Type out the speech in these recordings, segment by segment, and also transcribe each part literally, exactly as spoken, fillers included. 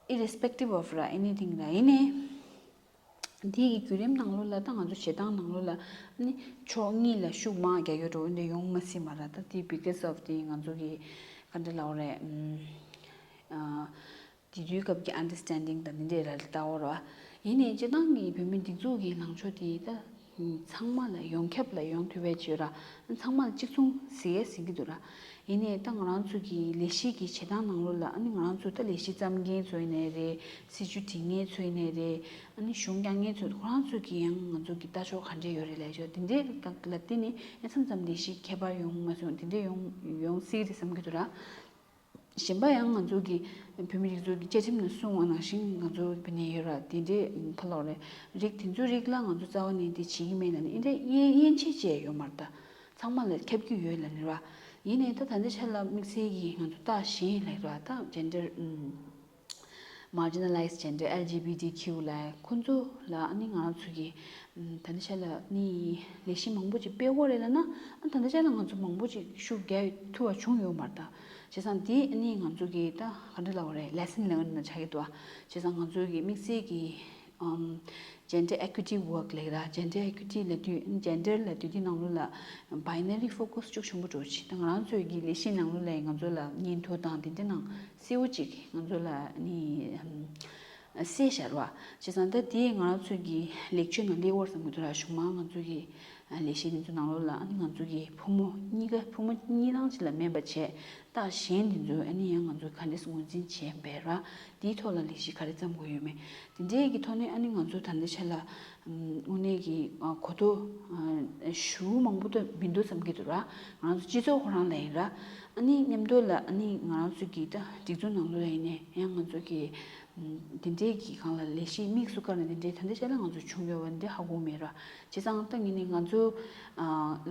irrespective of ར་anything ར་ཡིན་ནའི། དེ་ཡི་བརྒྱུད་རིམ་ནང་ལོགས་ལ་ད་ང་ཚོ་བྱེད་སྟངས་ནང་ལོགས་ལ་ནི་ཕྱོགས་གཉིས་ལ་ཤུགས་མང་རྒྱག་ཡོད་འགྲོ་འདི་ཡོང་མ་སྲིད་མ་ར། ད་དེ་because of དེ་ང་ཚོ་གི་ག་འདྲ་ལབ་དགོས་རེད། ཨ། དེ་དུས་སྐབས་ཀྱི་understanding དང་དེ་འདྲས་ལ་ལྟ་བ་ར། ཡིན་ནའི་སྤྱིར་བཏང་གི་བོད་མི་སྒྲིག་འཛུགས་ཀྱི་ལངས་ཕྱོགས་དེ་ད་ཚང་མ་ལ་ཡོངས་ཁྱབ་ལ་ཡོང་ཐུབ་པའི་ཆེད་ར། ཚང་མ་ལ་གཅིག་མཚུངས་ཟེར་ཡས་ཟེར་གྱི་འདུག་ར། ཡིན་ནའི་ད་ང་རང་ཚོ་གི་ལས་གཞི་གི་བྱེད་སྟངས་ནང་ལོགས་ལ་ཨ་ནི་ང་རང་ཚོ་ད་ལས་གཞི་བརྩམ་མཁན་ཚོ་ཡིན་ནའི་རེད། སྲིད་ཇུས་སྒྲིག་མཁན་ཚོ་ཡིན་ནའི་རེད། ཨ་ནི་གཞུང་སྐྱོང་མཁན་ཚོ་ཁོ་རང་ཚོ་གི་ཡང་ང་ཚོ་གི་ལྟ་ཕྱོགས་ག་འདྲས་ཡོད་རེད་ལབ་ཆོག་དེ་འདྲའི་ལ་བརྟེན་ནས་ཨ་མཚམས་མཚམས་ལས་གཞི་ཁྱད་པར་ཡོང་མ་སོང་དེ་འདྲས་ཡོང་ཡོང་སྲིད་རེད་བསམ་གྱི་འདུག་ར། གཞན་པ་ཡང་ང་ཚོ་གི་བོད་མི་རིགས་ཚོ་གི་བཅའ་ཁྲིམས་ནང་གསུངས་པ་ནང་བཞིན་ང་ཚོ་བོད་ནས་ཡོད་ར་དེ་འདྲའི་ཁ་ལོག་རེད། རིགས་དེ་ཚོའི་རིགས་ལ་ང་ཚོ་རྩ་བ་ནས་དེ་བྱེད་ཀྱི་མེད་ལ་ནི་ཨེ་འདྲ་དབྱེ་དབྱེ་འབྱེད་བྱས་ཡོད་མ་རེད་ད། ཚང་མ་ལ་ཁྱབ་ཀྱི་ཡོད་ལ་ནི་ར། ཡིན་ནའི་ད་ད་ལྟ་ཆ་ལ་དམིགས་བསལ་གྱི་ང་ཚོ་རྟགས་གཞན་ལ་ར་ད་gender marginalized gender L G B T Q ལ་ཁོ་ཚོ་ལ་ཨ་ནི་ང་ཚོ་གི་ད་ལྟ་ཆ་ལ་ནི་ལས་གཞི་མང་པོ་ཅིག་སྤེལ་དགོས་རེད་ལབ་ན་ཨ་ད་ལྟ་ཆ་ལ་ང་ཚོ་མང་པོ་ཅིག་ཤུགས་རྒྱག་ཐུབ་པ་བྱུང་ཡོད་མ་རེད་ད། བྱས་ཙང་དེ་ཨ་ནི་ང་ཚོ་གི་ད་ག་འདྲ་ལབ་དགོས་རེད། lesson learned ན་ཆགས་ཀྱི་འདུག་ཨ། བྱས་ཙང་ང་ཚོ་གི་དམིགས་བསལ་གྱི་ཨམ། gender equity work ལབ་ར། gender equity ལབ་དུས་gender ལབ་དུས་དེ་ནང་ལོགས་ལ་binary focus ཅུག་ཆེན་པོ་འགྲོ་ཆེ། ད་ང་རང་ཚོའི་གི་ལས་གཞི་ནང་ལོགས་ལ་ང་ཚོ་ལ་བརྙན་ཐུང་དང་དེ་འདྲ་ནང་གསལ་བོ་ཅིག་ང་ཚོ་ལ་ནི་གསལ་བཞག་ར། བྱས་ཙང་ད་དེ་ང་རང་ཚོའི་གི་ལེགས་བཅོས་ནང་སླེབས་ཡོད་བསམ་གྱི་འདུག་ར། གཞུག་མ་ང་ཚོ་གི་ལས་གཞི་དེ་ཚོ་ནང་ལོགས་ལ་ཨ་ནི་ང་ཚོ་གི་ཕོ་མོ་གཉིས་ཀ་ཕོ་མོ་གཉིས་སྣང་ཅིག་ལ་སྨན་པ་བྱས། རྟགས་གཞན་དེ་ཚོ་ཨ་ནི་ཡང་ང་ཚོས་ག་འདྲས་ངོས་འཛིན་བྱས་པས་ར། དེའི་ཐོག་ལ་ལས་གཞི་ག་རེ་བརྩམ་དགོས་ཡོད་མེད། དེ་འདྲའི་གི་ཐོག་ནས་ཨ་ནི་ང་ཚོ་ད་ལྟའི་ཆ་ལ་དངོས་གནས་ཀྱི་གོ་རྟོགས་ཞེ་པོ་མང་པོ་ད་མི་འདུག་བསམ་གྱི་འདུག་ར། ང་ཚོ་སྤྱི་ཚོགས་ཁོ་རང་ལ་ཡིན་ར། ཨ་ནི་མཉམ་དུ་ལ་ཨ་ནི་ང་རང་ཚོ་གི་ད་སྒྲིག་འཛུགས་ནང་ལོགས་ལ་ཡིན་ནའི་ཡང་ང་ཚོ་གི་དེ་འདྲའི་གི་སྒང་ལ་ལས་གཞི་དམིགས་སུ་བཀར་ནས་དེ་འདྲའི་ད་ལྟའི་ཆ་ལ་ང་ཚོ་བྱུང་ཡོད་པ་འདི་ཧ་གོ་མེད་ར། བྱས་ཙང་ད་ངས་ནི་ང་ཚོ་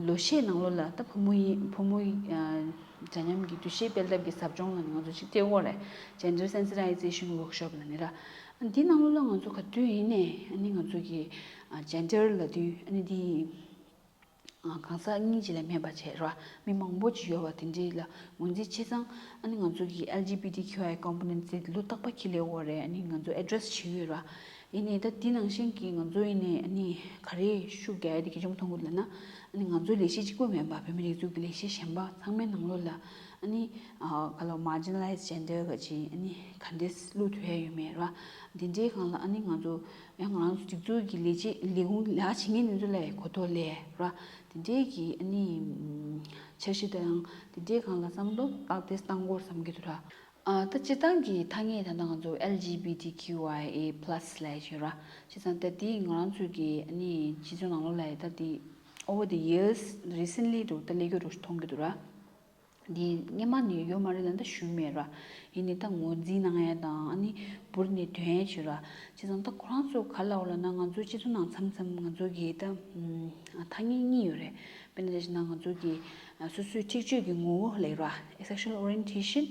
ལོ་ཤས་ནང་ལོགས་ལ་ད་ཕོ་མོ་ཡིན་ཕོ་མོ་འདྲ་མཉམ་གྱི་འདུ་ཤེས་སྤེལ་ཐབས་ཀྱི་ཟབ་སྦྱོང་ལ་ནི་ང་ཚོ་ཅིག་སྤྲད་ཡོད་རེད། gender sensitization workshop ལ་ནི་ར། འདི་ནང་ལོགས་ལ་ང་ཚོ་ག་དུས་ཡིན་ནའི་ཨ་ནི་ང་ཚོ་གི་gender ལབ་དུས་ཨ་ནི་འདི་གང་ཟག་གཉིས་ཅིག་ལ་མེད་པ་བྱས་ར། མི་མང་པོ་ཅིག་ཡོད་པ་དེ་འདྲའི་ལ་ངོས་འཛིན་བྱས་ཙང་ཨ་ནི་ང་ཚོ་གི་L G B T Q I component ཟེར་ལོ་རྟག་པར་འཁྱེར་སླེབས་ཡོད་རེད། ཨ་ནི་ང་ཚོ་address བྱེད་ཀྱི་ཡོད་ར། ཡིན་ནའི་ད་དེ་ནང་བཞིན་གྱི་ང་ཚོ་ཡིན་ནའི་ཨ་ནི་ག་རེ་ཤུགས་རྒྱག་ཡ་དེ་གལ་ཆེན་པོ་མཐོང་གི་ལབ་ན། ཨ་ནི་ང་ཚོའི་ལས་གཞི་གཅིག་པོ་མིན་པ་བོད་མི་རིགས་ཚོའི་གི་ལས་གཞི་གཞན་པ་ཚང་མའི་ནང་ལོགས་ལ་ཨ་ནི་ག་ལ་marginalized gender ག་ཅིག་ཨ་ནི་ག་འདྲས་བླུག་ཐུབ་ཡ་ཡོད་མེད་ར། འདི་འདྲའི་སྒང་ལ་ཨ་ནི་ང་ཚོ་ཡང་ང་རང་ཚོ་སྒྲིག་འཛུགས་ཀྱི་ལས་བྱེད་ལས་ཁུངས་ལས་ཀ་བྱེད་མཁན་འདི་ཚོ་ལ་གོ་རྟོགས་སླེབས་ར། འདི་འདྲའི་གི་ཨ་ནི་འཆར་གཞི་དང་འདི་འདྲའི་སྒང་ལ་བསམ་བློ་བཏང་སྟེ་བཏང་དགོས་བསམ་གྱི་འདུག་ར། ཨ་ད་སྤྱིར་བཏང་གི་ཐ་སྙད་ད་ལྟ་ང་ཚོ L G B T Q I A plus ལབ་ཡོད་ར། བྱས་ཙང་ད་འདི་ང་རང་ཚོའི་གི་ཨ་ནི་སྤྱི་ཚོགས་ནང་ལོགས་ལ་ད་འདི་over the years recently འདྲ་ད་སླེབས་ཡོད་འདྲ་མཐོང་གི་འདུག་ར། འདི་སྔོན་མ་ནས་ཡོད་མ་རེད་ལབ་ན་ད་ཞུ་མེད་ར། ཡིན་ནའི་ད་ངོས་འཛིན་གནང་ཡ་དང་ཨ་ནི་འབུར་ནས་ཐོན་ཡ་བྱོས་ར། བྱས་ཙང་ད་ཁོ་རང་ཚོ་ག་ལབ་ལབ་ན་ང་ཚོའི་སྤྱི་ཚོགས་ནང་མཚམས་མཚམས་ང་ཚོ་གི་ད་ཐ་སྙད་གཉིས་ཡོད་རེད། དཔེར་ན་ཆ་བཞག་ན་ང་ཚོ་གི་སོ་སོའི་འཁྲིག་སྤྱོད་ཀྱི་ངོ་བོ་ལབ་ར། sexual orientation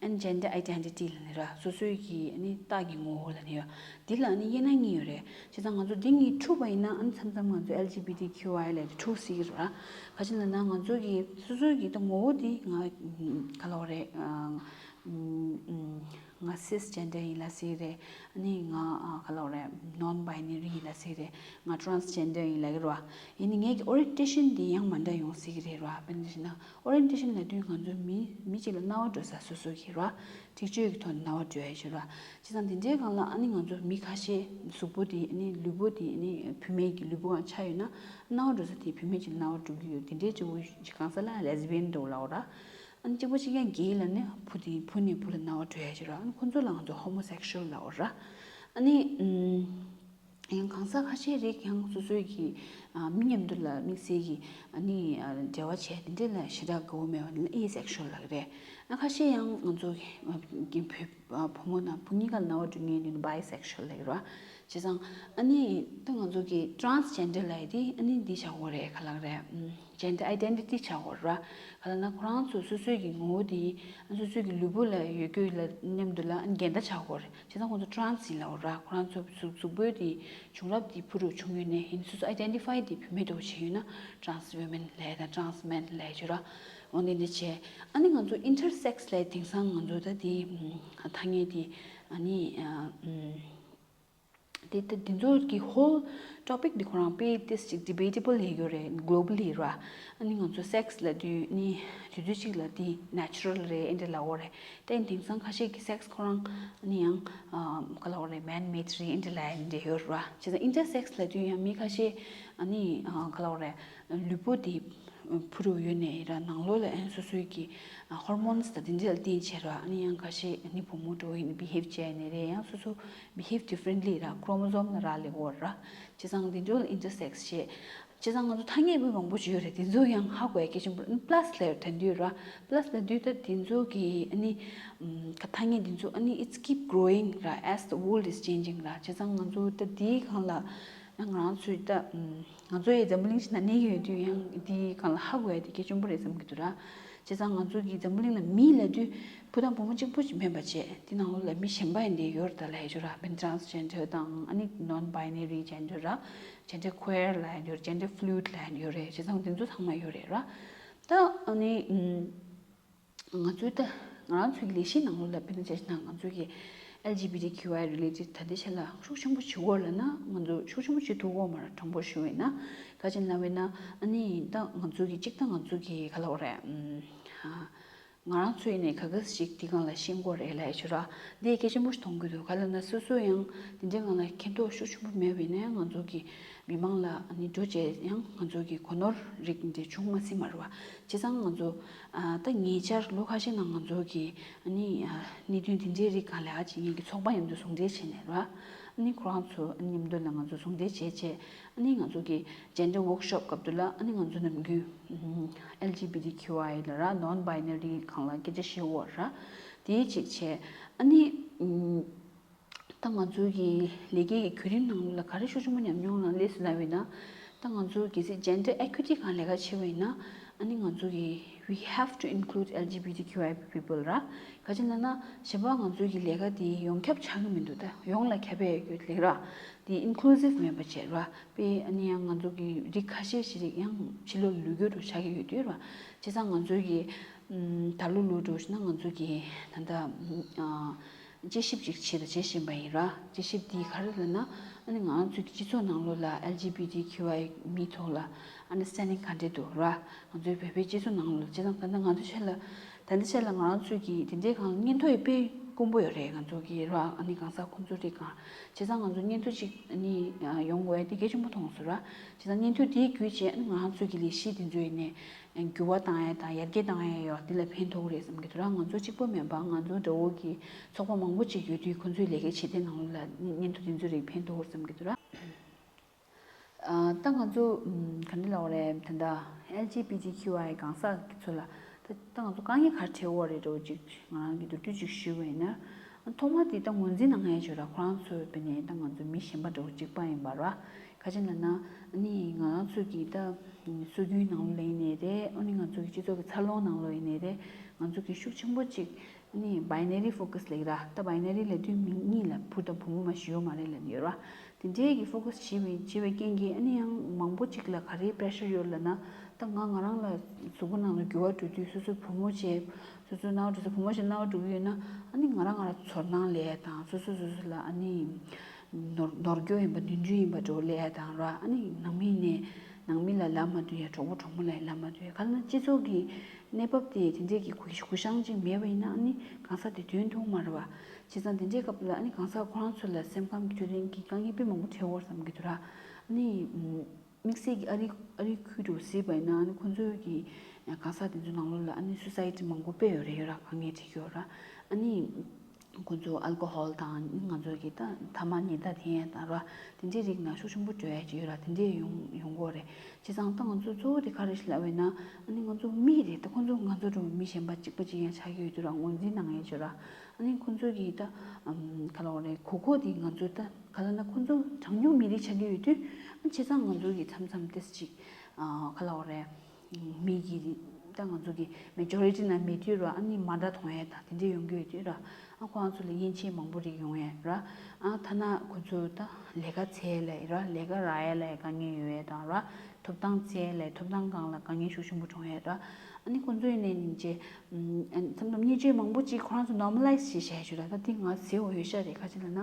and gender identity ལབ་ནི་ར། སོ་སོའི་གི་ཨ་ནི་རྟགས་ཀྱི་ངོ་བོ་ལབ་ནི་ཡོད། འདི་ལ་ཨ་ནི་དབྱེ་ན་གཉིས་ཡོད་རེད། བྱས་ཙང་ང་ཚོ་འདི་གཉིས་འཁྲུགས་པ་ཡིན་ན་ཨ་ནི་མཚམས་མཚམས་ང་ཚོ་L G B T Q I ལབ་དེ་འཁྲུགས་སྲིད་ཀྱི་རེད་ར། ག་ཅི་ལབ་ན་ང་ཚོ་གི་སོ་སོའི་གི་ད་ངོ་བོ་འདི་ང་ག་ལབ་རེད། ང་cisgender ཡིན་ལབ་སྲིད་རེད། ཨ་ནི་ང་ག་ལབ་རེད། non binary ཡིན་ལབ་སྲིད་རེད། ང་transgender ཡིན་ལབ་ཀྱི་རེད་བ། ཡིན་ནའི་ངའི་གི་orientation འདི་ཡང་མ་འདྲ་ཡོང་སྲིད་ཀྱི་རེད་ར། དཔེར་ན་ཆ་བཞག་ན་orientation ལབ་དུས་ང་ཚོ་མི་མི་གཅིག་ལ་རྣ་བ་འགྲོ་ས་སོ་སོ་གི་ར། འཁྲིག་སྤྱོད་ཀྱི་ཐོག་ནས་རྣ་བ་འགྲོ་ཡ་ཞིག་ར། བྱས་ཙང་དེ་འདྲའི་སྒང་ལ་ཨ་ནི་ང་ཚོ་མི་ཁ་ཤས་གཟུགས་པོ་དེ་ཨ་ནི་ལུས་པོ་དེ་ཨ་ནི་བུད་མེད་ཀྱི་ལུས་པོ་སྒང་ཆགས་ཡོད་ན་རྣ་བ་འགྲོ་ས་དེ་བུད་མེད་ཀྱི་རྣ་བ་འགྲོ་གི་ཡོད། དེ་འདྲའི་སྤྱི་བོ་གང་ས་ལ་lesbian འདྲ་བོ་ལབ་ར། ཨ་ནི་གཅིག་པོ་གཅིག་རྐྱང་gay ལབ་ནས་བུ་དེ་བུ་ནས་བུ་ལ་རྣ་བ་འགྲོ་ཡ་ཞིག་ར། ཨ་ནི་ཁོ་ཚོ་ལ་ང་ཚོ་homosexual ལབ་ར། ཨ་ནི་ཡང་གང་ཟག་ཁ་ཤས་རིགས་ཡང་སོ་སོའི་གི་ཨ་མི་མཉམ་དུ་ལ་དམིགས་བསལ་གྱི་ཨ་ནི་ཨ་འབྲེལ་བ་བྱས་དེ་འདྲས་ལ་ཞེ་དྲག་དགའ་བོ་མེད་པ་ནི་asexual ལབ་ཀྱི་རེད། ཨ་ཁ་ཤས་ཡང་ང་ཚོ་གི་བུ་ཨ་བུ་མོ་དང་བུ་གཉིས་ཀ་ལ་རྣ་བ་འགྲོ་མཁན་དེ་ནི་bisexual ལབ་ཀྱི་རེད་བ། བྱས་ཙང་ཨ་ནི་ད་ང་ཚོ་གི་transgender ལབ་ཡ་དེ་ཨ་ནི་འདི་བྱ་དགོས་རེད། ག་ལབ་ཀྱི་རེད། gender identity བྱ་དགོས་ར། ག་ལབ་ན་ཁོ་རང་ཚོ་སོ་སོའི་གི་ངོ་བོ་དེ་སོ་སོའི་གི་ལུས་པོ་ལ་ཡོད་རྒྱུ་ལ་མཉམ་དུ་ལ་འགལ་ཟླ་བྱ་དགོས་རེད། བྱས་ཙང་ཁོང་ཚོ་trans ཡིན་ལབ་ར། ཁོ་རང་ཚོ་གཟུགས་གཟུགས་པོའི་དེ་བྱུང་རབས་དེ་ཕུ་རུ་བྱུང་ཡོད་ནས་ཡིན་སོ་སོ་identify དེ་བུད་མེད་འདྲ་བོ་བྱས་ཡོད་ན་trans women ལབ་དང་trans men ལབ་ཡོད་ར། འོ་འདི་འདྲ་བྱས། ཨ་ནི་ང་ཚོ་intersex ལབ་དེང་སང་ང་ཚོ་ད་དེ་ཐ་སྙད་དེ་ཨ་ནི་དེ་ད་དེ་ཚོ་གི་whole topic འདི་ཁོ་རང་དཔེ་ཏིས་ཅིག་debatable ཡོད་རེད། globally ར། ཨ་ནི་ང་ཚོ་sex ལབ་དུས་ནི་དུས་ཚོད་ཅིག་ལ་དེ་natural རེད་ཨེ་འདྲ་ལབ་ཡོད་རེད། དེ་དེང་སང་ཁ་ཤས་ཀྱི་sex ཁོ་རང་ཨ་ནི་ཡང་ག་ལབ་ཡོད་རེད། man made རེད་ཨེ་འདྲ་ལབ་ཡ་འདྲ་ཡོད་ར། བྱས་ཙང་intersex ལབ་དུས་ཡང་མི་ཁ་ཤས་ཨ་ནི་ག་ལབ་ཡོད་རེད། ལུས་པོ་དེ་ཕུ་རུ་ཡོད་ནས་ར་ནང་ལོགས་ལ་ཨན་སོ་སོའི་གི་hormones དང་དེ་འདྲ་ལ་བརྟེན་བྱས་ར། ཨ་ནི་ཡང་ཁ་ཤས་ཨ་ནི་བུ་མོ་འགྲོ་ཡིན་behave བྱས་ནས་རེད། ཡང་སོ་སོ་behave differently ར་chromosome ལ་རག་ལས་ཡོད་ར། བྱས་ཙང་དེ་འདྲ་ལ་intersex བྱས། བྱས་ཙང་ང་ཚོ་ཐ་སྙད་དཔེ་མང་པོ་ཞིག་ཡོད་རེད། དེ་ཚོ་ཡང་ཧ་གོ་ཡ་གལ་ཆེན་པོ་རེད། plus ལབ་དྲན་དུས་ར། plus ལབ་དུས་ད་དེ་ཚོ་གི་ཨ་ནི་ཐ་སྙད་དེ་ཚོ་ཨ་ནི་it's keep growing ར། as the world is changing ར། བྱས་ཙང་ང་ཚོ་ད་དེའི་སྒང་ལ་ང་རང་ཚོའི་ད་ང་ཚོ་ཡི་འཛམ་བུ་གླིང་ཕྱི་ན་གནས་ཀྱི་ཡོད་དུས་ཡང་དེའི་སྒང་ལ་ཧ་གོ་ཡ་དེ་གལ་ཆེན་པོ་རེད་བསམ་གྱི་འདུག་ར། བྱས་ཙང་ང་ཚོ་གི་འཛམ་བུ་གླིང་ལ་མི་ལབ་དུས་བུ་དང་བུ་མོ་གཅིག་པོ་ཞིག་མིན་པ་བྱས། དེ་ནང་ལོགས་ལ་མི་གཞན་པ་ཡང་དེ་ཡོད་རེད་ད་ལབ་ཡ་ཅིག་ཡོད་ར། བན་transgender དང་ཨ་ནི་non binary gender ར། gender queer ལབ་ཡ་ཡོད་རེད། gender fluid ལབ་ཡ་ཡོད་རེད། བྱས་ཙང་དེ་ཚོ་ཚང་མ་ཡོད་རེད་ར། ད་ཨ་ནི་ང་ཚོའི་ད་ང་རང་ཚོའི་གི་ལས་གཞི་ནང་ལོགས་ལ་དཔེར་ན་ཆ་བཞག་ན་ང་ཚོའི་གི་LGBTQI related ད་ལྟའི་ཆ་ལ་ཤུགས་ཆེན་པོ་བྱེད་དགོས་ལབ་ན་ང་ཚོ་ཤུགས་ཆེན་པོ་བྱེད་ཐུབ་ཀྱི་ཡོད་མ་རེད། དྲང་པོ་ཞུ་བ་ཡིན་ན། ག་ཅི་ལབ་ན་ཨ་ནི་ད་ང་ཚོའི་གི་གཅིག་ད་ང་ཚོའི་གི་ག་ལབ་དགོས་རེད། ཨམ། ང་རང་ཚོ་ཡིན་ནའི་ག་ག་ཞིག་དེ་སྒང་ལ་ཤེས་དགོས་རེད་ལབ་ཡ་ཅིག་ཡོད་ར། འདི་གལ་ཆེན་པོ་ཞིག་མཐོང་གི་འདུག་ག་ལབ་ན་སོ་སོ་ཡང་དེ་འདྲའི་སྒང་ལ་མཁྱེན་རྟོགས་ཤུགས་ཆེན་པོ་མེད་པ་ཡིན་ན་ང་ཚོ་གི་མི་མང་ལ་ཨ་ནི་འགྲོ་བྱས་ཡང་ང་ཚོ་གི་གོ་ནོར་རིགས་འདི་བྱུང་མ་སྲིད་མ་རེད་བ། བྱས་ཙང་ང་ཚོ་ཨ་ད་ཉེ་ཆར་ལོ་ཁ་ཤས་ནང་ང་ཚོ་གི་ཨ་ནི་ཨ་གནད་དོན་དེ་འདྲའི་རིགས་སྒང་ལ་ཨ་ཅིག་ངེད་ཀྱི་ཚོགས་པ་མཉམ་དུ་ཟུང་འབྲེལ་བྱས་ནས་ར། ཨ་ནི་ཁོ་རང་ཚོ་མཉམ་དུ་ལ་ང་ཚོ་ཟུང་འབྲེལ་བྱས་བྱས། ཨ་ནི་ང་ཚོ་གི་gender workshop སྐབས་དུ་ལ་ཨ་ནི་ང་ཚོ་ནམ་རྒྱུན་ཨམ་LGBTQI ལ་ར་non binary སྒང་ལ་སྐད་ཆ་བཤད་ཡོད་ར། དེའི་གཅིག་བྱས། ཨ་ནི་ཨམ་ད་ང་ཚོའི་གི་ལས་ཀའི་གི་བརྒྱུད་རིམ་ནང་ལ་ག་རེ་ཤུགས་ཆེན་པོ་ཉམས་མྱོང་ལ་སླེབས་སོང་ལབ་པ་ཡིན་ན། ད་ང་ཚོ་གལ་སྲིད་gender equity སྒང་ལས་ཀ་བྱེད་པ་ཡིན་ན། ཨ་ནི་ང་ཚོ་གི་we have to include LGBTQI people ར། ག་ཅི་ལབ་ན་གཞན་པ་ང་ཚོའི་གི་ལས་ཀ་དེ་ཡོངས་ཁྱབ་ཆགས་ཀྱི་མི་འདུག་ད་ཡོངས་ལ་ཁྱབ་པའི་ཡོད་ལེགས་ར། དེ་inclusive མེད་པ་བྱས་ར། དཔེ་ཨ་ནི་ཡང་ང་ཚོ་གི་རིགས་ཁ་ཤས་ཤིག་རིགས་ཡང་ཕྱི་ལོགས་ལུས་རྒྱུ་རུ་ཆགས་ཀྱི་ཡོད་དུས་ར། བྱས་ཙང་ང་ཚོའི་གི་ཨམ་ད་ལོ་ལོ་འགྲོ་ཞིག་ན་ང་ཚོ་གི་ད་ལྟ་ཨ་དཔྱད་ཞིབ་ཅིག་བྱས་དང་བྱེད་བཞིན་པ་ཡིན་ར། དཔྱད་ཞིབ་འདི་ག་རེ་ལབ་ན། ཨ་ནི་ང་རང་ཚོའི་གི་སྤྱི་ཚོགས་ནང་ལོགས་ལ་LGBTQI མིའི་ཐོག་ལ་understanding ག་འདྲས་འདུག་ར། ང་ཚོའི་བོད་པའི་སྤྱི་ཚོགས་ནང་ལོགས་ལ་བྱས་ཙང་ད་ལྟ་ང་ཚོའི་ཆ་ལ་ད་ལྟའི་ཆ་ལ་ང་རང་ཚོའི་གི་དེ་འདྲའི་སྒང་ལ་སྙན་ཐོ་ཡི་དཔེ་དཀོན་པོ་ཡོད་རེད། ང་ཚོ་གི་ར་ཨ་ནི་གང་ཟག་ཁོང་ཚོ་རིགས་གང་། བྱས་ཙང་ང་ཚོ་སྙན་ཐོ་ཅིག་ཨ་ནི་ཡོང་དགོས་ཡ་དེ་གལ་ཆེན་པོ་མཐོང་སོང་ར། བྱས་ཙང་སྙན་ཐོ་དེའི་བརྒྱུད་བྱས་ཨ་ནི་ང་རང་ཚོའི་གི་ལས་གཞི་དེ་ཚོ་ཡིན་ནས། འགྱུར་བ་བཏང་ཡ་དང་ཡར་རྒྱས་བཏང་ཡ་ཡོད་འདི་ལ་ཕན་ཐོགས་རེད་བསམ་གྱི་འདུག་ར། ང་ཚོ་གཅིག་པོ་མིན་པ་ང་ཚོ་འདྲ་བོ་གི་ཚོགས་པ་མང་པོ་ཅིག་ཡོད་དུས་ཁོང་ཚོའི་ལས་ཀའི་བྱེད་གཏེ་ནང་ལ་སྙན་ཐོ་དེ་ཚོ་རིགས་ཕན་ཐོགས་བསམ་གྱི་འདུག་ར། ད་ང་ཚོ་ག་འདྲ་ལབ་དགོས་རེད། ད་ལྟ་LGBTQI གང་ཟག་གི་ཚོ་ལ་ད་ད་ང་ཚོ་དཀའ་ངལ་ག་རེ་འཕྲད་ཡོད་རེད་འདྲ་བོ་ཅིག་ང་རང་གི་མདོར་བསྡུས་ཅིག་ཞུས་པ་ཡིན་ན། ཐོག་མ་དེ་ད་ངོས་འཛིན་གནང་ཡ་ཅིག་ཡོད་ར། ཁོ་རང་ཚོ་དཔེར་ན་ད་ང་ཚོ་མི་གཞན་པ་འདྲ་བོ་གཅིག་པ་ཡིན་པ་ར། ག་ཅི་ལབ་ན། ཨ་ནི་ང་རང་ཚོ་གི་ད་སྲོལ་རྒྱུན་ནང་ལོགས་ལ་ཡིན་ནའི་རེད། ཨ་ནི་ང་ཚོ་གི་སྤྱི་ཚོགས་ཀྱི་འཚར་ལོངས་ནང་ལོགས་ཡིན་ནའི་རེད། ང་ཚོ་གི་ཤུགས་ཆེན་པོ་ཅིག་ཨ་ནི་binary focus ལབ་ཀྱི་ར། ད་binary ལབ་དུས་མི་གཉིས་ལ་བུ་དང་བུ་མོ་མ་ཞིག་ཡོད་མ་རེད་ལབ་ནི་ཡོད་ར། དེ་འདྲའི་གི་focus བྱེད་པའི་བྱེད་པའི་རྐྱེན་གྱིས་ཨ་ནི་ཡང་མང་པོ་ཅིག་ལ་ག་རེའི་pressure ཡོད་ལབ་ན། ད་ང་ང་རང་ལ་གཟུགས་པོ་ནང་ལ་འགྱུར་བ་འགྲོ་དུས་སོ་སོའི་བུ་མོ་བྱས། སོ་སོའི་རྣ་བ་འགྲོ་ས་བུ་མོ་ཞིག་རྣ་བ་འགྲོ་གི་ཡོད་ན། ཨ་ནི་ང་རང་ང་རང་ཚོར་སྣང་ལས་དང་སོ་སོ་སོ་སོ་ལ་ཨ་ནི། ནོར་ནོར་འགྱོ་ཡིན་པ་ནོར་འཁྲུལ་ཡིན་པ་འགྲོ་ལས་དང་ར། ཨ་ནི་ནང་མི་ནས་ནང་མི་ལ་ལབ་མ་ཐུབ་ཡ། གྲོགས་པོ་གྲོགས་མོ་ལ་ལབ་མ་ཐུབ་ཡ། ག་ལ་ན་སྤྱི་ཚོགས་ཀྱི་གནས་བབ་དེ་དེ་འདྲས་ཀྱི་གུ་གུ་བཤངས་ཅིག་མེད་པ་ཡིན་ན་ཨ་ནི་གང་ཟག་དེ་དོན་མཐོང་མ་རེད་བ། བྱས་ཙང་དེ་འདྲའི་སྐབས་ལ་ཨ་ནི་གང་ཟག་ཁོ་རང་ཚོ་ལ་སེམས་ཁམས་ཀྱི་འཕྲོད་བསྟེན་གྱི་དཀའ་ངལ་དཔེ་མང་པོ་འཕྲད་འོར་བསམ་གྱི་འདུག་ར། ཨ་ནི། དམིགས་བསལ་གྱི་ཨ་རི་ཨ་རི་ཁུལ་དུ་གཟིགས་པ་ཡིན་ན་ཨ་ནི་ཁོང་ཚོའི་གི་གང་ཟག་དེ་ཚོའི་ནང་ལོགས་ལ་ཨ་ནི་སུའི་སའི་ཌི་མང་པོ་དཔེ་ཡོད་རེད་ཡོད་ར། དཀའ་ངལ་འཕྲད་ཀྱི་ཡོད་ར། ཨ་ནི་ཁོང་ཚོ་ཨལ་ཀོ་ཧོལ་དང་ང་ཚོའི་གི་ད་ཐ་མག་ཉལ་ཐ་འཐེན་ཡ་དང་ར། དེ་འདྲའི་རིགས་ནང་ཤུགས་ཆེན་པོ་འགྲོ་ཡ་ཅིག་ཡོད་ར། དེ་འདྲས་ཡོང་ཡོང་གི་ཡོད་རེད། བྱས་ཙང་ད་ང་ཚོ་གཙོ་བོ་དེ་ག་རེ་ཞིག་ལབ་པ་ཡིན་ན་ཨ་ནི་ང་ཚོ་མི་རེད། ད་ཁོང་ཚོ་ང་ཚོ་འགྲོ་མི་གཞན་པ་གཅིག་པ་གཅིག་ཡང་ཆགས་ཀྱི་ཡོད་དུས་ར། ངོས་འཛིན་གནང་ཡ་ཅིག་ཡོད་ར། ཨ་ནི་ཁོང་ཚོ་གི་ད་ཨམ་ག་ལབ་དགོས་རེད། གོ་གོ་དེ་ང་ཚོ་ད། ག་ལབ་ན་ཁོང་ཚོ་གྲངས་ཉུང་མི་རིགས་ཆགས་ཀྱི་ཡོད་དུས། ཨ་བྱས་ཙང་ང་ཚོ་གི་མཚམས་མཚམས་ཏོག་ཙམ་ཅིག་ཨ་ག་ལབ་དགོས་རེད། མི་གི་ད་ང་ཚོ་གི་majority ནང་མེད་དུས་ར། ཨ་ནི་མ་འདྲ་མཐོང་ཡས་དང་དེ་འདྲས་ཡོང་གི་ཡོད་དུས་ར། ཨ་ཁོ་རང་ཚོ་ལ་ཡིད་ཆེས་མང་པོ་རིགས་ཡོང་ཡས་ར། ཨ་ཐ་ན་ཁོ་ཚོ་ད་ལས་ཀ་འཚོལ་ཡས་ལ་ར། ལས་ཀ་རག་ཡས་ལ་དཀའ་ངལ་ཡོད་ཡས་དང་ར། ཐོབ་ཐང་འཚོལ་ཡས་ལ་ཐོབ་ཐང་སྒང་ལ་དཀའ་ངལ་ཤུགས་ཆེན་པོ་འབྱུང་ཡས་ར། ཨ་ནི་ཁོང་ཚོ་ཡིན་ནའི་ནིང་ཅེ། མཚམས་མཚམས་བརྙས་བཅོས་མང་པོ་ཅིག་ཁོ་རང་ཚོ་ནོར་མ་ལའི་ཛི་བྱས་བཞག་ཞུ་ལ། ད་འདི་ང་ཟེར་འོས་ཤ་རེད། ཁ་ཅིག་ལ་ན་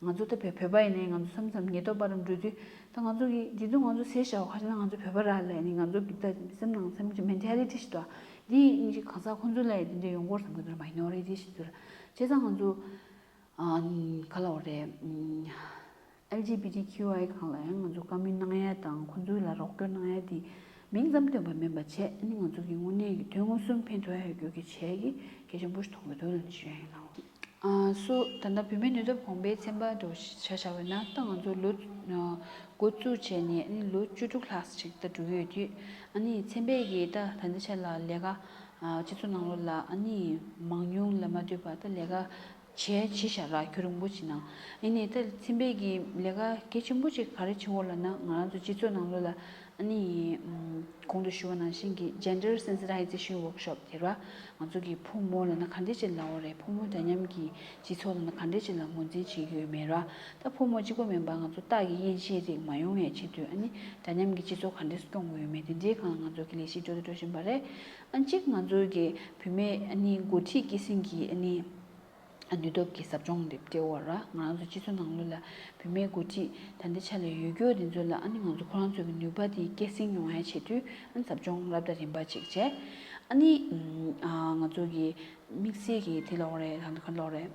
ང་ཚོ་ད་བོད་བོད་པ་ཡིན་ནའི་ང་ཚོ་མཚམས་མཚམས་ཉེན་རྟོག་པ་རང་འགྲོ་དུས་ད་ང་ཚོ་གི་འདི་ཚོ་ང་ཚོ་ཟེར་བཞག་ཁ་ཅིག་ལ་ང་ཚོ་བོད་པ་ར་ལ་ནི་ང་ཚོ་གི་ད་སེམས་ནང་སེམས་ཀྱི་མེན་ཊེ་ལི་ཊི་ཞིག་འདུག་འདི་ནིང་ཅེ་གང་ཟག་ཁོང་ཚོ་ལ་ཡི་འདི་འདྲ་ཡོང་གོ་སམ་གི་འདུག་མ་ནོར་རེད་འདི་ཞིག་འདུག་བྱས་ཙང་ང་ཚོ་ག་ལ་འོ་རེད། ཨེལ་ཇི་བི་ཊི་ཁྱུ་ཨའི་སྒང་ལ་ཡང་ང་ཚོ་བཀའ་མོལ་གནང་ཡ་དང་ཁོང་ཚོ་ལ་རོགས་སྐྱོར་གནང་ཡ་དེ་མིང་ཙམ་བཏོན་པ་མིན་པ་བྱས། ཨ་ནི་ང་ཚོ་གི་དངོས་གནས་ཀྱི་དོན་དངོས་སུ་ཕན་ཐོགས་ཡ་ཡོད་རྒྱུ་གི་བྱས་ཀྱི་གལ་ཆེན་པོ་ཞིག་མཐོང་གི་འདུག་ལབ་ཞུ་ཡ་ཡིན་ལགས། ཨ་སོ་ད་ལྟ་བུད་མེད་ནུས་སྟོབས་གོང་འཕེལ་ཚན་པ་འདྲ་བོ་ཞིག་ཆ་བཞག་པ་ཡིན་ན་ད་ང་ཚོ་ལོ་འགོ་བཙུགས་བྱས་ནས་ཨ་ནི་ལོ་བཅུ་དྲུག་ལྷག་ཅིག་ད་འགྲོ་གི་ཡོད་དུས། ཨ་ནི་ཚན་པས་ཀྱི་ད་ད་ལྟ་ཆ་ལ་ལས་ཀ་སྤྱི་ཚོགས་ནང་ལོགས་ལ་ཨ་ནི་མང་ཉུང་ལ་མ་ལྟོས་པ་ད་ལས་ཀ་བྱས་བྱས་བཞག་ར། རྒྱུན་རིང་པོ་ཅིག་ནང་ཡིན་ནའི་ད་ཚན་པས་ཀྱི་ལས་ཀ་གལ་ཆེན་པོ་ཅིག་ག་རེ་བྱེད་འོ་ལབ་ན་ང་རང་ཚོ་སྤྱི་ཚོགས་ནང་ལོགས་ལ་ཨ་ནི་གོང་དུ་ཞུ་བ་ནང་བཞིན་གྱི་gender sensitization workshop དེ་ར། ང་ཚོ་གི་ཕོ་མོ་ལབ་ན་ག་འདྲས་ཅིག་ལབ་འོ་རེད། ཕོ་མོ་འདྲ་མཉམ་གྱི་སྤྱི་ཚོགས་ལབ་ན་ག་འདྲས་ཅིག་ལ་ངོས་འཛིན་བྱེད་ཀྱི་ཡོད་མེད་ར། ད་ཕོ་མོ་གཅིག་པོ་མིན་པ་ང་ཚོ་སྟག་གི་གཡན་ཆད་རིགས་མ་ཡོང་བའི་ཆེད་དུ་ཨ་ནི་འདྲ་མཉམ་གྱི་སྤྱི་ཚོགས་ག་འདྲས་སྐྱོང་དགོས་ཡོད་མེད་དེ་འདྲའི་སྒང་ལ་ང་ཚོ་གི་ལས་གཞི་འགྲོ་དང་འགྲོ་བཞིན་པ་རེད། ཨ་གཅིག་ང་ཚོ་གི་བུད་མེད་ཨ་ནི་འགོ་ཁྲིད་སྐྱེད་སྲིང་གི་ཨ་ནི་ནུས་སྟོབས་ཀྱི་ཟབ་སྦྱོང་འདི་སྤྲད་འོ་ར། ང་རང་ཚོ་སྤྱི་ཚོགས་ནང་ལོགས་ལ་བུད་མེད་འགོ་ཁྲིད་ད་ལྟའི་ཆ་ལ་ཡོད་རྒྱུ་དེ་ཚོ་ལ་ཨ་ནི་ང་ཚོ་ཁོ་རང་ཚོ་གི་ནུས་པ་དེ་སྐྱེད་སྲིང་ཡོང་ཡ་ཆེད་དུ་ཨ་ནི་ཟབ་སྦྱོང་རབ་དང་རིམ་པ་ཅིག་བྱས། ཨ་ནི་ང་ཚོ་གི་དམིགས་བསལ་གྱི་དེ་ལོག་རེད། ད་ལྟ་ག་ལོག་རེད།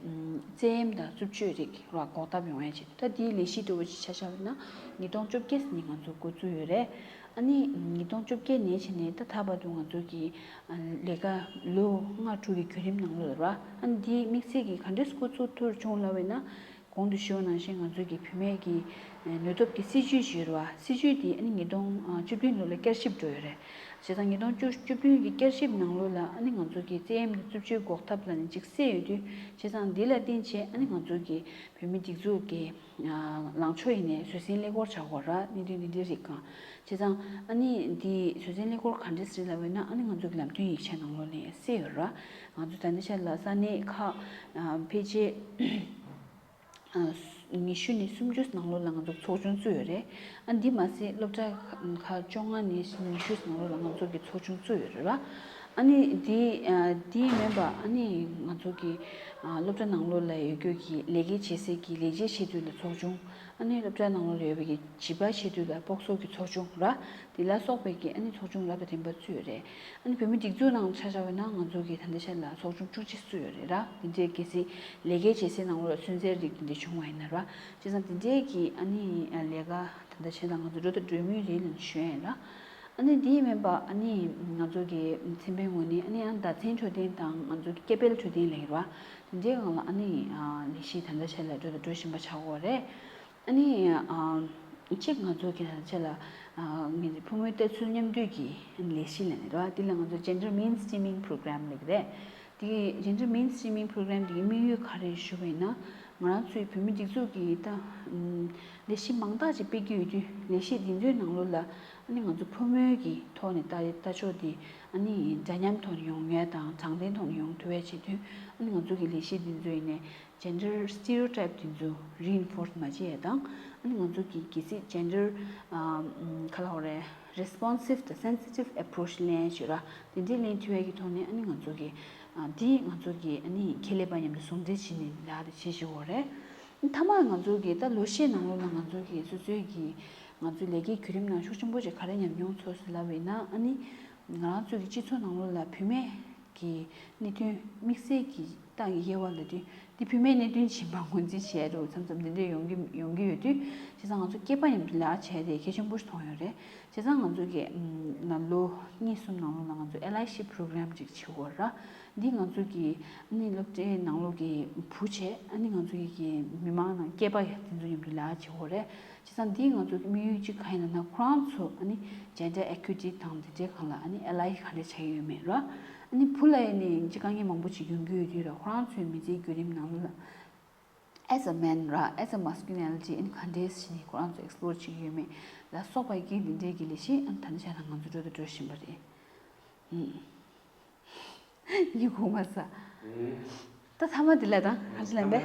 བཙན་གཡེམ་དང་རྩུབ་སྤྱོད་རིགས་ར་འགོག་ཐབས་ཡོང་ཡ་ཆེད་དུ་ད་དེའི་ལས་གཞི་འདྲ་བོ་ཅིག་ཆ་བཞག་པ་ཡིན་ན་ཉིས་སྟོང་བཅོ་བརྒྱད་ནས་ང་ཚོ་འགོ་བཙུགས་ཡོད་རེད། ཨ་ནི་ཉིས་སྟོང་བཅོ་བརྒྱད་ནས་བྱས་ནས་ད་ད་བར་དུ་ང་ཚོ་གི་ལས་ཀ་ལོ་ལྔ་དྲུག་གི་བརྒྱུད་རིམ་ནང་ལོགས་ལ་ར། ཨ་ནི་འདིའི་དམིགས་བསལ་གྱི་ག་འདྲས་འགོ་ཚུགས་ཐུབ་བྱུང་ལབ་པ་ཡིན་ན། གོང་དུ་ཞུས་པ་ནང་བཞིན་ང་ཚོ་གི་བུད་མེད་ཀྱི་ནུས་སྟོབས་ཀྱི་སྲིད་ཇུས་ཤིག་ཡོད་རེད་བ། སྲིད་ཇུས་དེ་ཨ་ནི་ཉིས་སྟོང་བཅུ་བདུན་ལོ་ལ་བསྐྱར་ཞིབ་འགྲོ་ཡོད་རེད། བྱས་ཙང་ཉིས་སྟོང་བཅུ་བདུན་གྱི་བསྐྱར་ཞིབ་ནང་ལོགས་ལ་ཨ་ནི་ང་ཚོ་གི་བཙན་གཡེམ་དང་རྩུབ་སྤྱོད་འགོག་ཐབས་ལ་ནི་ཅིག་གསལ་ཡོད་དུས། བྱས་ཙང་འདི་ལ་བརྟེན་བྱས་ཨ་ནི་ང་ཚོ་གི་བུད་མེད་སྒྲིག་འཛུགས་ཀྱི་ལངས་ཕྱོགས་ཡིན་ནའི་བཟོད་བསྲན་ཀླད་ཀོར་བྱ་དགོས་ར། གནད་དོན་འདི་འདྲའི་རིགས་གང་། བྱས་ཙང་ཨ་ནི་འདི་བཟོད་བསྲན་ཀླད་ཀོར་ག་འདྲས་རེད་ལབ་པ་ཡིན་ན་ཨ་ནི་ང་ཚོ་གི་ལམ་སྟོན་ཡིག་ཆ་ནང་ལོགས་ལ་ཡང་གསལ་ཡོད་ར། ང་ཚོ་ད་ལྟའི་ཆ་ལ་ས་གནས་ཁག་ཕལ་ཆེར་ཉི་ཤུ་ནས་སུམ་ཅུ་ནང་ལོགས་ལ་ང་ཚོ་ཚོགས་ཆུང་བཙུགས་ཡོད་རེད། ཨ་འདི་མ་ཟད་སློབ་གྲྭ་ཁག་བཅོ་ལྔ་ནས་ཉི་ཤུ་ནང་ལོགས་ལ་ང་ཚོ་གི་ཚོགས་ཆུང་བཙུགས་ཡོད་རེད་ར། ཨ་ནི་འདི་འདི་མིན་པ་ཨ་ནི་ང་ཚོ་གི་སློབ་གྲྭ་ནང་ལོགས་ལ་ཡོད་རྒྱུ་གི་ལས་ཀའི་བྱེད་སའི་གི་ལས་བྱེད་ཆེད་དུ་ལ་ཚོགས་ཆུང་། ཨ་ནི་སློབ་གྲྭ་ནང་ལོགས་ལ་ཡོད་པའི་གི་བྱིས་པ་ཆེད་དུ་ལ་སྤོག་ཚོགས་ཀྱི་ཚོགས་ཆུང་ར། དེ་ལ་སོགས་པའི་གི་ཨ་ནི་ཚོགས་ཆུང་རབ་དང་རིམ་པ་བཙུགས་ཡོད་རེད། ཨ་ནི་བོད་མི་སྒྲིག་འཛུགས་ནང་ཆ་བཞག་པ་ན་ང་ཚོ་གི་ད་ལྟའི་ཆ་ལ་ཚོགས་ཆུང་བཅུ་གཅིག་བཙུགས་ཡོད་རེད་ར། དེ་འདྲའི་གལ་སྲིད་ལས་ཀའི་བྱེད་སའི་ནང་ལོགས་ལ་སུན་གཙེར་རིགས་དེ་འདྲ་བྱུང་བ་ཡིན་ན་ར། བྱས་ཙང་དེ་འདྲའི་གི་ཨ་ནི་ལས་ཀ་ད་ལྟའི་ཆ་ལ་ང་ཚོ་འགྲོ་དང་འགྲོ་མུས་རེད་ལབ་ཞུ་ཡ་ཡིན་ར། ཨ་ནི་དེ་མིན་པ་ཨ་ནི་ང་ཚོ་གི་ཚན་པའི་ངོས་ནས་ཨ་ནི་ཨ་ནི་བརྡ་མཚོན་འཕྲོད་བསྟེན་དང་ང་ཚོ་གི་སྐད་སྤེལ་འཕྲོད་བསྟེན་ལབ་ཡོད་ར། དེ་འདྲའི་སྒང་ལ་ཨ་ནི་ལས་གཞི་ད་ལྟའི་ཆ་ལ་འགྲོ་དང་འགྲོ་བཞིན་པ་ཆགས་ཀྱི་ཡོད་རེད། ཨ་ནི་ཨ་གཅིག་ང་ཚོ་གི་ད་ཆ་ལ་ཨ་ངེད་ཀྱི་ཕོ་མོའི་ལྟ་ཚུལ་མཉམ་འདུས་ཀྱི་ལས་གཞི་ལབ་ནས་རེད་བ། འདི་ལ་ང་ཚོ་gender mainstreaming program ལབ་ཀྱི་རེད། དེ་གི་gender mainstreaming program དེ་གི་དམིགས་ཡུལ་ག་རེ་ཞུ་བ་ཡིན་ན། ང་རང་ཚོའི་བོད་མི་སྒྲིག་འཛུགས་ཀྱི་ད་ལས་གཞི་མང་དག་ཅིག་སྤེལ་གྱི་ཡོད་དུས་ལས་གཞི་འདི་ཚོའི་ནང་ལོགས་ལ་ཨ་ནི་ང་ཚོ་ཕོ་མོའི་གི་ཐོག་ནས་ལྟ་ལྟ་ཕྱོགས་དེ་ཨ་ནི་འདྲ་མཉམ་ཐོག་ནས་ཡོང་ཡ་དང་དྲང་བདེན་ཐོག་ནས་ཡོང་ཐུབ་ཡ་བྱེད་དུས་ཨ་ནི་ང་ཚོ་གི་ལས་གཞི་འདི་ཚོ་ཡིན་ནའི། gender stereotype དེ་ཚོ་reinforce མ་བྱེད་ཡ་དང་། ཨ་ནི་ང་ཚོ་གི་གལ་སྲིད་gender ཨམ་ག་ལབ་དགོས་རེད། responsive དང་sensitive approach ལེན་ཞུ་ར། དེ་འདྲའི་ལེན་ཐུབ་ཡ་གི་ཐོག་ནས་ཨ་ནི་ང་ཚོ་གི་ཨ་འདི་ང་ཚོ་གི་ཨ་ནི་ཁེ་ལས་པ་མཉམ་དུ་ཟུང་འབྲེལ་བྱས་ནས་ལས་ཀ་དེ་བྱེད་བཞིན་ཡོད་རེད། མཐའ་མ་ང་ཚོ་གི་ད་ལོ་ཤས་ནང་ལོགས་ལ་ང་ཚོ་གི་སོ་སོའི་གི་ང་ཚོའི་ལས་ཀའི་བརྒྱུད་རིམ་ནང་ཤུགས་ཆེན་པོ་ཅིག་ག་རེ་ཉམས་མྱོང་ཚོར་སོང་ལབ་པ་ཡིན་ན། ཨ་ནི་ང་རང་ཚོ་གི་སྤྱི་ཚོགས་ནང་ལོགས་ལ་བུད་མེད་ཀྱི་གནད་དོན་དམིགས་བསལ་གྱི་ཏང་གི་དབྱེ་བ་ལབ་དུས་འདི་བུད་མེད་གནད་དོན་ཆེན་པོ་ངོས་འཛིན་བྱས་འགྲོ་མཚམས་མཚམས་འདི་འདྲ་ཡོང་གི་ཡོང་གི་ཡོད་དུས། བྱས་ཙང་ང་ཚོ་སྐྱེས་པ་མཉམ་དུ་ལས་ཀ་བྱས་ཏེ་གལ་ཆེན་པོ་ཞིག་མཐོང་ཡོད་རེད། བྱས་ཙང་ང་ཚོ་གི་ན་ལོ་གཉིས་གསུམ་ནང་ལོགས་ལ་ང་ཚོ་allyship program ཅིག་བྱེད་དགོས་ར། འདི་ང་ཚོ་གི་ཨ་ནི་སློབ་གྲྭའི་ནང་ལོགས་ཀྱི་བུ་བྱས་ཨ་ནི་ང་ཚོ་གི་མི་མང་ནང་སྐྱེས་པ་དེ་ཚོ་མཉམ་དུ་ལས་ཀ་བྱེད་དགོས་རེད། བྱས་ཙང་འདིས་ང་ཚོ་གི་དམིགས་ཡུལ་གཅིག་གང་ཡིན་ལབ་ན། ཁོ་རང་ཚོ་ཨ་ནི་gender equity དང་དེ་འདྲའི་སྒང་ལ་ཨ་ནི་ally ག་འདྲ་བྱ་གི་ཡོད་མེད་ར། ཨ་ནི་བུ་ལ་ཡིན་ནའི་ཅིག་དཀའ་ངལ་མང་པོ་ཅིག་ཡོང་གི་ཡོད་དུས་ར། ཁོ་རང་ཚོའི་མི་ཚེའི་བརྒྱུད་རིམ་ནང་ལ་as a man ར། as a masculinity ཨ་ནི་ག་འདྲས་བྱས་ནས་ཁོ་རང་ཚོ་explore བྱེད་ཀྱི་ཡོད་མེད་ལ་སོགས་པ་གི་དེ་འདྲའི་གི་ལས་གཞི་ཨ་ནི་ད་ནི་ཆ་ལ་ང་ཚོ་འགྲོ་དང་འགྲོ་བཞིན་པ་རེད། ཨུམ། ཉི་གུང་མ་ས། ད་ཐ་མ་དེ་ལ་དང་ག་ཚོད་ལན་པས།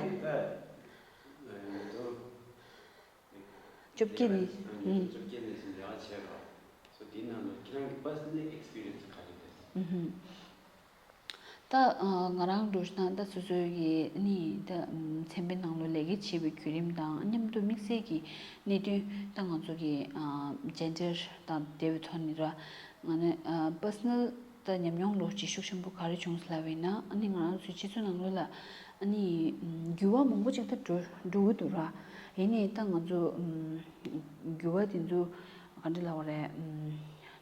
བཅོ་བརྒྱད་ནས། བཅོ་བརྒྱད་ནས་ལས་ཀ་བྱས་རོགས། སོ་དེའི་ནང་ལ་ཁྱེད་རང་གི་personal experience ག་རེ་རེད། ད་ང་རང་འདྲ་བོ་ཞིག་ན་ད་སོ་སོའི་གི་ནི་ད་ཚན་པའི་ནང་ལོགས་ལས་ཀ་བྱེད་པའི་བརྒྱུད་རིམ་དང་མཉམ་དུ་དམིགས་བསལ་གྱི་གནད་དོན་ད་ང་ཚོ་གི་ཇེན་ཌར་དང་འབྲེལ་བའི་ཐོག་ནས་ར། ང་ནི་པར་སོ་ནལ་ད་ཉམས་མྱོང་ལོ་རྒྱུས་ཤུགས་ཆེན་པོ་ག་རེ་བྱུང་ཟེར་ལབ་པ་ཡིན་ན། ཨ་ནི་ང་རང་ཚོའི་སྤྱི་ཚོགས་ནང་ལོགས་ལ་ཨ་ནི་འགྱུར་བ་མང་པོ་ཅིག་ད་འགྲོ་འགྲོ་གི་འདུག་ར། ཡིན་ནའི་ད་ང་ཚོ་འགྱུར་བ་དེ་ཚོ་ག་འདྲ་ལབ་དགོས་རེད།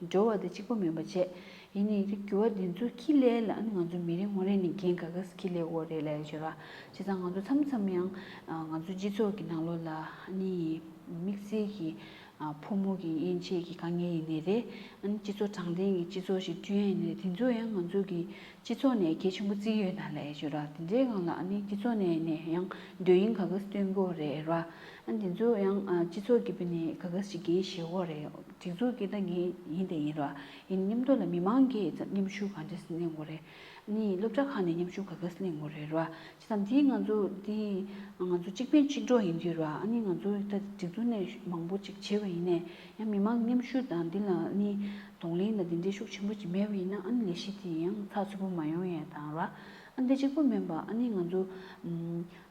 འགྲོ་བ་དེ་གཅིག་པོ་མིན་པ་བྱས། ཡིན་ནའི་འགྱུར་བ་དེ་ཚོ་ཁྱི་ལས་ལ་ཨ་ནི་ང་ཚོ་མི་རེ་ངོ་རེ་ནས་འགན་ག་ག་ཁྱི་ལས་དགོས་རེད་ལབ་ཡ་ཅིག་ཡོད་ར། བྱས་ཙང་ང་ཚོ་མཚམས་མཚམས་ཡང་ང་ཚོ་སྤྱི་ཚོགས་ཀྱི་ནང་ལོགས་ལ་ཨ་ནི་དམིགས་བསལ་གྱི་ཕོ་མོ་གི་དབྱེ་འབྱེད་ཀྱི་དཀའ་ངལ་ཡིན་ནའི་རེད། ཨ་ནི་སྤྱི་ཚོགས་དྲང་བདེན་གྱི་སྤྱི་ཚོགས་ཤིག་བསྐྲུན་ཡ་ཡིན་ནའི་རེད། དེ་ཚོ་ཡང་ང་ཚོ་གི་སྤྱི་ཚོགས་ནས་གལ་ཆེན་པོ་བརྩི་གི་ཡོད་ན་ལབ་ཡ་ཅིག་ཡོད་ར། དེ་འདྲའི་སྒང་ལ་ཨ་ནི་སྤྱི་ཚོགས་ནས་ནས་ཡང་འདོད་ཡོན་ག་ག་སྟོན་དགོས་རེད་ར། ཨ་ནི་དེ་ཚོ་ཡང་སྤྱི་ཚོགས་ཀྱི་ཕན་ནས་ག་ག་ཞིག་འགན་བཞེས་དགོས་རེད། སྒྲིག་འཛུགས་ཀྱི་ད་འགན་ཡིན་དེ་ཡིན་ར། ཡིན་མཉམ་དུ་ལ་མི་མང་གིས་མཉམ་ཞུགས་ག་འདྲས་གནང་དགོས་རེད། ཨ་ནི་སློབ་གྲྭ་ཁག་ནས་མཉམ་ཞུགས་ག་ག་གནང་དགོས་རེད་ར། བྱས་ཙང་འདིའི་ང་ཚོ་འདི་ང་ཚོ་གཅིག་ཕན་གཅིག་གྲོགས་ཡིན་དུས་ར། ཨ་ནི་ང་ཚོ་ད་སྒྲིག་འཛུགས་ནས་མང་པོ་ཅིག་བྱས་པ་ཡིན་ནའི་ཡང་མི་མང་མཉམ་ཞུགས་དང་འདི་ལ་ཨ་ནི་གདོང་ལེན་དང་འདི་འདྲའི་ཤུགས་ཆེན་པོ་ཅིག་མེད་པ་ཡིན་ན། ཨ་ནི་ལས་གཞི་དེ་ཡང་ཚགས་ཚུད་པོ་མ་ཡོང་ཡས་དང་ར། ཨ་འདི་གཅིག་པོ་མིན་པ་ཨ་ནི་ང་ཚོ་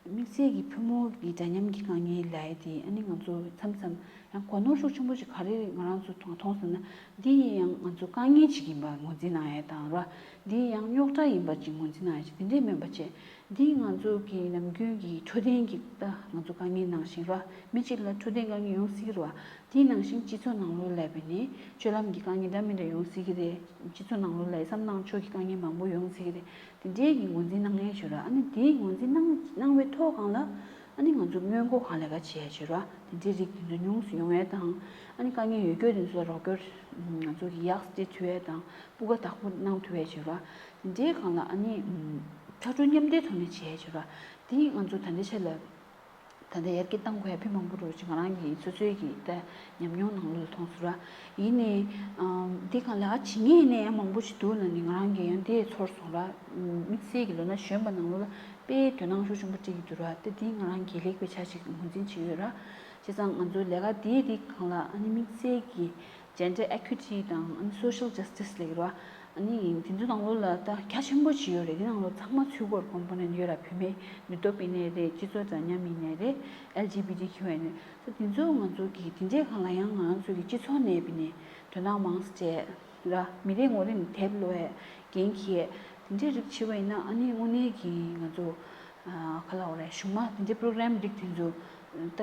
དམིགས་བསལ་གྱི་ཕོ་མོ་གི་འདྲ་མཉམ་གྱི་དཀའ་ངལ་ལབ་ཡས་དེ་ཨ་ནི་ང་ཚོ་མཚམས་མཚམས་ཡང་གོ་ནོར་ཤུགས་ཆེན་པོ་ཅིག་ག་རེ་ང་རང་ཚོ་མཐོང་མཐོང་ཟེར་ན། འདི་ཡང་ང་ཚོ་དཀའ་ངལ་ཅིག་ཡིན་པ་ངོས་འཛིན་གནང་ཡས་དང་ར། འདི་ཡང་རྙོག་དྲ་ཡིན་པ་ཅིག་ངོས་འཛིན་གནང་ཡས་ཅིག་དེ་འདྲས་མིན་པ་བྱས། འདི་ང་ཚོ་གི་ནམ་རྒྱུན་གྱི་འཕྲོད་བསྟེན་གྱི་ད་ང་ཚོ་དཀའ་ངལ་ནང་བཞིན་ར། མི་གཅིག་ལ་འཕྲོད་བསྟེན་དཀའ་ངལ་ཡོང་སྲིད་ཀྱི་རེད་བ། དེའི་ནང་བཞིན་སྤྱི་ཚོགས་ནང་ལོགས་ལ་བྱས་ནས་སྤྱོད་ལམ་གྱི་དཀའ་ངལ་འདྲ་མི་འདྲ་ཡོང་སྲིད་ཀྱི་རེད། སྤྱི་ཚོགས་ནང་ལོགས་ལ་བསམ་བློ་བཏང་ཕྱོགས་ཀྱི་དཀའ་ངལ་མང་པོ་ཡོང་སྲིད་ཀྱི་རེད། དེ་འདྲའི་གི་ངོས་འཛིན་གནང་ཡས་ཅིག་ཡོད་ར། ཨ་ནི་དེའི་ངོས་འཛིན་གནང་གནང་བའི་ཐོག་སྒང་ལ་ཨ་ནི་ང་ཚོ་སྔོན་འགོག་གང་ལས་ཀ་བྱེད་ཡས་ཅིག་ཡོད་ར། དེ་འདྲའི་རིགས་དེ་ཚོ་ཉུང་སུ་ཡོང་ཡས་དང་། ཨ་ནི་དཀའ་ངལ་ཡོད་རྒྱུ་དེ་ཚོ་ལ་རོགས་སྐྱོར་ང་ཚོ་གི་ཡག་སྤྲད་ཐུབ་ཡས་དང་སྤུས་ཀ་དག་པོ་གནང་ཐུབ་ཡས་ཅིག་ཡོད་ར། དེ་འདྲའི་སྒང་ལ་ཨ་ནི་ཕྱར་གྲུ་མཉམ་འདེགས་ཐོག་ནས་བྱེད་ཡས་ཅིག་ཡོད་ར། དེ་ང་ཚོ་ད་ལྟའི་ཆ་ལ་ད་ལྟ་ཡར་རྒྱས་གཏང་དགོས་ཡ་དཔེ་མང་པོ་འདུག་ཅིག་ང་རང་གི་སོ་སོའི་གི་ད་ཉམས་མྱོང་ནང་ལོགས་ལ་མཐོང་སོང་ར། ཡིན་ནའི་འདི་སྒང་ལ་ཨ་བྱེད་མཁན་ཡིན་ནའི་ཡང་མང་པོ་ཞིག་འདུག་ལབ་ནས་ང་རང་གིས་ཡང་དེ་ཚོར་སོང་ར། དམིགས་བསལ་གྱི་ལོ་ན་གཞོན་པ་ནང་ལོགས་ལ་དཔེ་དོ་སྣང་ཤུགས་ཆེན་པོ་སྤྲད་ཀྱི་འདུག་ར། དེ་དེ་ང་རང་དགེ་ལེགས་པའི་ཆ་ཞིག་ངོས་འཛིན་བྱེད་ཀྱི་ཡོད་ར། བྱས་ཙང་ང་ཚོའི་ལས་ཀ་དེའི་རིགས་སྒང་ལ་ཨ་ནི་དམིགས་བསལ་གྱི་gender equity དང་ཨ་ནི་social justice ལབ་ཀྱི་རེད་བ། ཨ་ནི་དེ་ཚོ་ནང་ལོགས་ལ་ད་རྒྱ་ཆེན་པོ་ཅིག་ཡོད་རེད། དེ་ནང་ལོགས་ཚང་མ་ཚུད་དགོས་རེད། component ཡོད་ར། བུད་མེད་ནུས་སྟོབས་ཡིན་ནའི་རེད། སྤྱི་ཚོགས་འདྲ་མཉམ་ཡིན་ནའི་རེད། ཨེལ་ཇི་བི་ཊི་ཁྱུ་ཡིན་ནའི་ད་དེ་ཚོ་ང་ཚོ་གི་དེ་འདྲའི་སྒང་ལ་ཡང་ང་ཚོ་གི་སྤྱི་ཚོགས་ནས་བྱས་ནས་དོ་སྣང་མང་ཙམ་སྤྲད་ར། མི་རེ་ངོ་རེ་ནས་དེབ་ཀློག་ཡས་འགན་འཁྱེར་དེ་འདྲའི་རིགས་བྱས་པ་ཡིན་ན། ཨ་ནི་དངོས་གནས་ཀྱི་ང་ཚོ་ག་ལབ་དགོས་རེད། གཞུག་མ་དེ་འདྲའི་program རིགས་དེ་ཚོ་ད་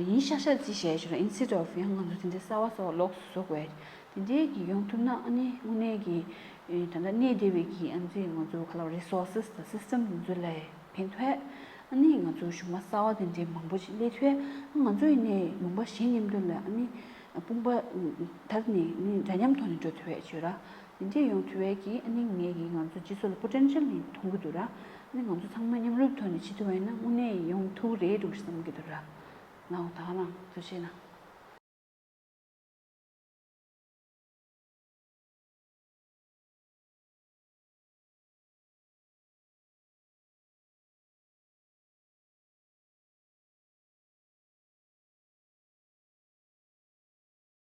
ཡིན་ཤག་ཤག་རྩིས་བྱས་ཞུ་ར། instead of ཡང་ང་ཚོ་དེ་འདྲའི་གསར་བ་གསར་བ་ལོགས་སུ་བཟོ་དགོས། དེ་འདྲའི་གི་ཡོང་ཐུབ་ན་ཨ་ནི་དངོས་གནས་ཀྱི་ད་ལྟ་གནས་བསྡད་པའི་གི་ཨ་ནི་ང་ཚོ་ག་ལབ་resources དང་system དེ་ཚོ་ལ་ཕན་ཐོགས། ཨ་ནི་ང་ཚོ་གཞུག་མ་གསར་བ་དེ་འདྲའི་མང་པོ་ཞིག་སླེབས་ཐུབ། ང་ཚོ་ཡིན་ནའི་ལུང་པ་གཞན་མཉམ་དུ་ལ་ཨ་ནི་དཔུང་པ་དར་ནས་ནི་འདྲ་མཉམ་ཐོག་ནས་འགྲོ་ཐུབ་ཡས་ཅིག་ཡོད་ར། དེ་འདྲའི་ཡོང་ཐུབ་ཡས་ཀྱི་ཨ་ནི་ངས་ཀྱི་ང་ཚོ་སྤྱི་ཚོགས་ལ་potential ནི་མཐོང་གི་འདུག་ར། ཨ་ནི་ང་ཚོ་ཚང་མ་མཉམ་རུབ་ཐོག་ནས་བྱེད་ཐུབ་པ་ཡིན་ན་དངོས་གནས་ཡོང་ཐུབ་རེད་འདུག་བསམ་གྱི་འདུག་ར། ལགས་འོ། ད་ག་རང་ཐུགས་རྗེ་གནང་།